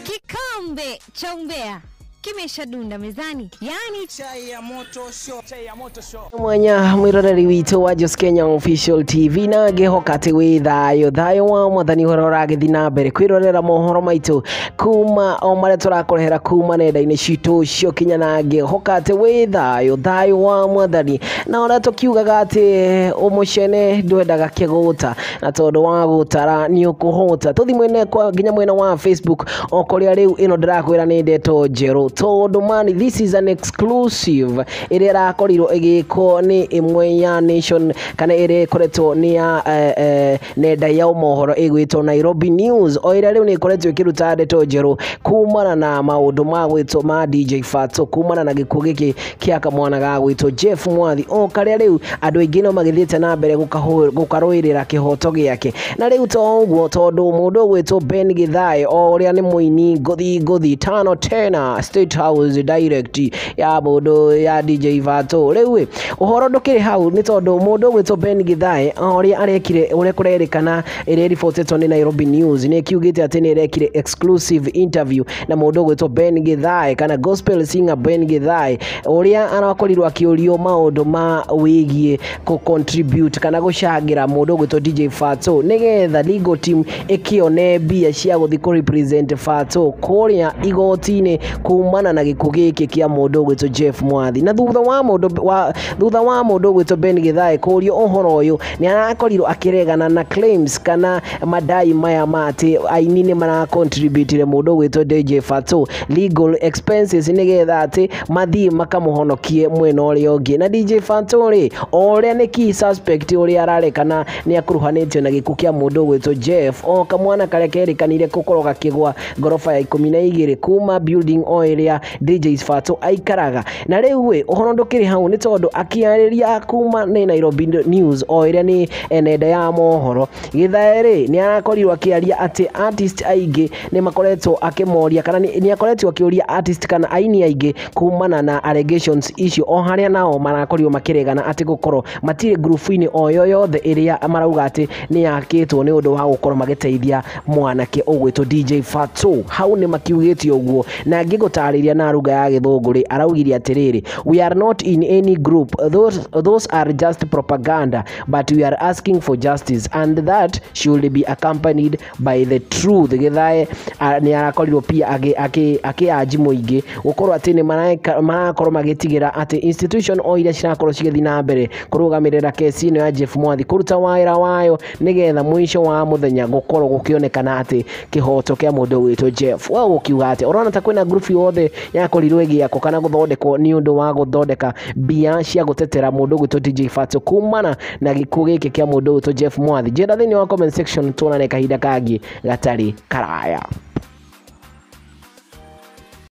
Kikombe cha umbea kimeshadunda mezani, yani chai ya moto show, chai ya moto show. Mwanya mwiroreri witũ wa Jos Kenya Official TV na ngĩhoka atĩ wĩ thayũ thayũ wa mwathani ũrĩa ũragĩthiĩ na mbere kwĩrorera mohoro maitũ kuma o marĩa tũrakũrehera kuma nenda-inĩ citũ cio kinya na ngĩhoka atĩ wĩ thayũ thayũ wa mwathani na ũrĩa tũkiugaga atĩ ũmũcene ndwendaga kĩgũta na tondũ wa gũtara nĩ ũkũhũta. Tũthiĩ mwene kwa nginya mwena wa Facebook o kũrĩa rĩu ĩno ndĩrakwĩra nĩ ndeto njerũ tondũ man, this is an exclusive ĩrĩa ĩrakorirwo ĩgĩkwo nĩ ĩmwe ya Nation kana ĩrĩa ĩkoretwo nĩ ya nenda ya mohoro ĩgwĩtwo Nairobi News o ĩrĩa rĩu nĩ ĩkoretwo ĩkĩruta ndeto njerũ kumana na maũndũ ma gwĩtwo ma DJ Fatxo kumana na gĩkuũ gĩkĩ kĩa kamwana ga gwĩtwo Jeff Mwathi o karĩa rĩu andũ aingĩ no magĩthiĩte na mbere gũkarũĩrĩra kĩhoto gĩake. Na rĩu to ũguo tondũ mũndũ ũgwĩtwo Ben Githae o ũrĩa nĩ mũini ngũthi ngũthi tano tena State House direct ya mũndũ ya DJ Fatxo. Rĩu ũhoro ndũkĩrĩ hau nĩ tondũ mũndũ ũgwĩtwo Ben Githae o ũrĩa arekire ũrĩa kũrerĩkana ĩrĩa ĩribotĩtwo nĩ Nairobi News nĩ ĩkiugĩte atĩ nĩ ĩrekire exclusive interview na mũndũ ũgwĩtwo Ben Githae kana gospel singer Ben Githae ũrĩa arakorirwo akĩũrio maũndũ ma wĩgiĩ kũ contribute kana gũcangĩra mũndũ ũgwĩtwo DJ Fatxo nĩgetha legal team ĩkĩone mbia cia gũthiĩ kũ represent Fatxo kũrĩa igoti-inĩ kumana na gĩkuũ gĩkĩ kĩa mũndũ ũgwĩtwo Jeff Mwathi. Na thutha wa mũndũ ũgwĩtwo Ben Githae kũũrio ũhoro ũyũ nĩ arakorirwo akĩregana na claims kana madai maya ma atĩ aini nĩ maracontributire mũndũ ũgwĩtwo DJ Fatxo legal expenses nĩgetha atĩ mathiĩ makamũhonokie mwena ũrĩa ũngĩ. Na DJ Fatxo rĩ o ũrĩa nĩ key suspect ũrĩa ararekana nĩ akuruhanĩtio na gĩkuũ kĩa mũndũ ũgwĩtwo Jeff o kamwana karĩa kerĩkanire gũkorwo gakĩgwa ngoroba ya 12 kuma building o ĩrĩa DJ Fatxo aikaraga. Na rĩu ĩ ũhoro ndũkĩrĩ hau nĩ tondũ akĩarĩria kuma nĩ Nairobi News o ĩrĩa nĩ nenda ya mohoro Githae rĩ nĩ arakorirwo akĩaria atĩ artist aingĩ nĩ makoretwo akĩmoria kana nĩ akoretwo akĩũria artist kana aini aingĩ kumana na allegations icio o harĩa nao marakorirwo makĩregana atĩ gũkorwo matirĩ ngurubu-inĩ o yothe ĩrĩa marauga atĩ nĩ yakĩtwo nĩ ũndũ wa gũkorwo magĩteithia mwanake ũgwĩtwo DJ Fatxo. Hau nĩ makiugĩte ũguo na ngĩgũtarĩria na ruga ya gĩthũngũ rĩ araugire atĩrĩrĩ, we are not in any group, those are just propaganda, but we are asking for justice and that should be accompanied by the truth. Githae nĩ arakorirwo pia akĩanji mũingĩ gũkorwo atĩ nĩ marakorwo magĩtigĩra atĩ institution o iria cirakorwo cigĩthiĩ na mbere kũrũgamĩrĩra kesi ĩno ya Jeff Mwathi kũruta wĩra wayo nĩgetha mũico wa mũthenya gũkorwo gũkĩonekana atĩ kĩhoto kĩa mũndũ ũgwĩtwo Jeff. We ũgũkiuga atĩ ũrona ta kwĩna group yothe yakorirwo ĩgĩakwo kana gũthondekwo nĩ ũndũ wa gũthondeka mbia cia gũtetera mũndũ ũgwĩtwo DJ Fatxo kumana na gĩkuũ gĩkĩ kĩa mũndũ ũgwĩtwo Jeff Mwathi? Njĩra thĩinĩ wa comment section tuonane kahinda kangĩ gatarĩ karaya.